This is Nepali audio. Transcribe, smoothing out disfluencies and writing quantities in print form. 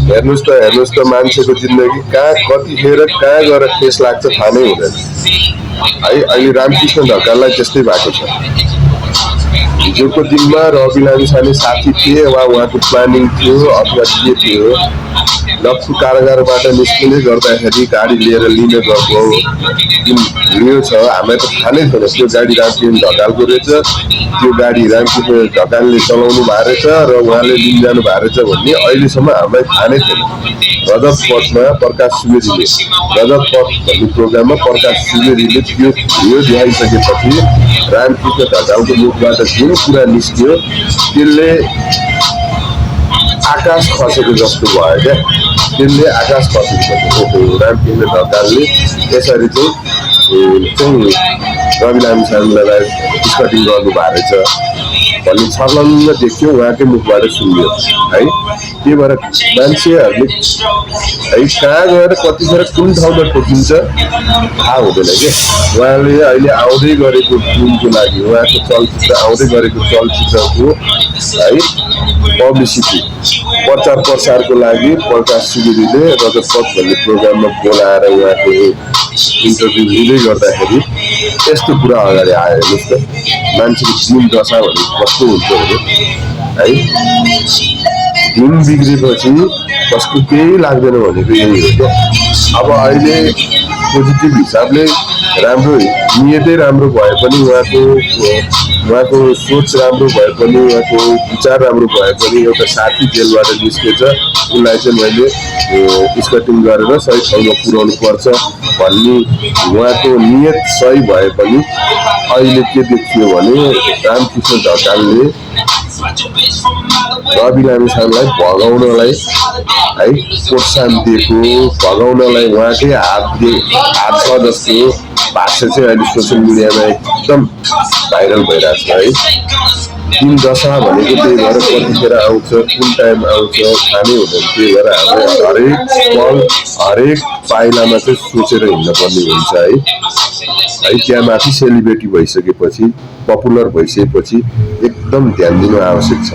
हेर्नुहोस् त मान्छेको जिन्दगी कहाँ कतिखेर कहाँ गएर ठेस लाग्छ थाहा नै हुँदैन है। अहिले रामकृष्ण ढकाललाई त्यस्तै भएको छ। हिजोको दिनमा रवि लामिछाने साथी थिए वा उहाँको प्लानिङ थियो अथवा के थियो, लक्ष्मी कारागारबाट निस्किने गर्दाखेरि गाडी लिएर लिन गएको जुन भिडियो छ हामीलाई त थाहा नै थिएन त्यो गाडी रामकृष्ण ढकालको रहेछ, त्यो गाडी रामकृष्ण ढकालले चलाउनु भएको रहेछ र उहाँले लिन जानु भएको रहेछ भन्ने अहिलेसम्म हामीलाई थाहा नै थिएन। रजत पथमा प्रकाश सुवेदीले रजत पथ भन्ने प्रोग्राममा प्रकाश सुवेदीले त्यो भिडियो देखाइसकेपछि रामकृष्ण ढकालको मुखबाट जुन कुरा निस्क्यो त्यसले आकाश खसेको जस्तो भयो क्या। त्यसले आकाश खसेको रामकृष्ण ढकालले यसरी चाहिँ रवि लामिछानेलाई स्कटिङ गर्नु भएको रहेछ भन्ने छर्लङ्ग देख्यो, उहाँकै मुखबाट सुन्यो है। त्यही भएर मान्छेहरूले है कहाँ गएर कतिखेर कुन ठाउँमा ठोकिन्छ थाहा हुँदैन कि। उहाँले अहिले आउँदै गरेको फिल्मको लागि उहाँको चलचित्र आउँदै गरेको चलचित्रको है पब्लिसिटी प्रचार प्रसारको लागि प्रकाश सुवेदीले रजत पथ भन्ने प्रोग्राममा बोलाएर उहाँको इन्टरभ्यू लिँदै गर्दाखेरि यस्तो कुरा अगाडि आयो। हेर्नुहोस् त मान्छेको दिन दशा भने कस्तो हुन्छ भने है, दिन बिग्रेपछि कसको केही लाग्दैन भनेको यही हो क्या। अब अहिले पोजिटिभ हिसाबले राम्रो नियतै राम्रो भए पनि उहाँको सोच राम्रो भए पनि उहाँको विचार राम्रो भए पनि एउटा साथी जेलबाट निस्केछ उसलाई चाहिँ मैले स्कटिङ गरेर सही ठाउँमा पुर्याउनु पर्छ भन्ने उहाँको नियत सही भए पनि अहिले के देखियो भने रामकृष्ण ढकालले रवि लामिछानेलाई भगाउनलाई है प्रोत्साहन दिएको, भगाउनलाई उहाँकै हात छ जस्तो भाष्य चाहिँ अहिले सोसियल मिडियामा एकदम भाइरल भइरहेको छ है। दिन दशा भनेको त्यही भएर कतिखेर आउँछ कुन टाइम आउँछ थाहा नै हुँदैन। त्यही भएर हामीले हरेक पल हरेक पाइलामा चाहिँ सोचेर हिँड्न पर्ने हुन्छ है। त्यहाँ माथि सेलिब्रेटी भइसकेपछि पपुलर भइसकेपछि एकदम ध्यान दिनु आवश्यक छ।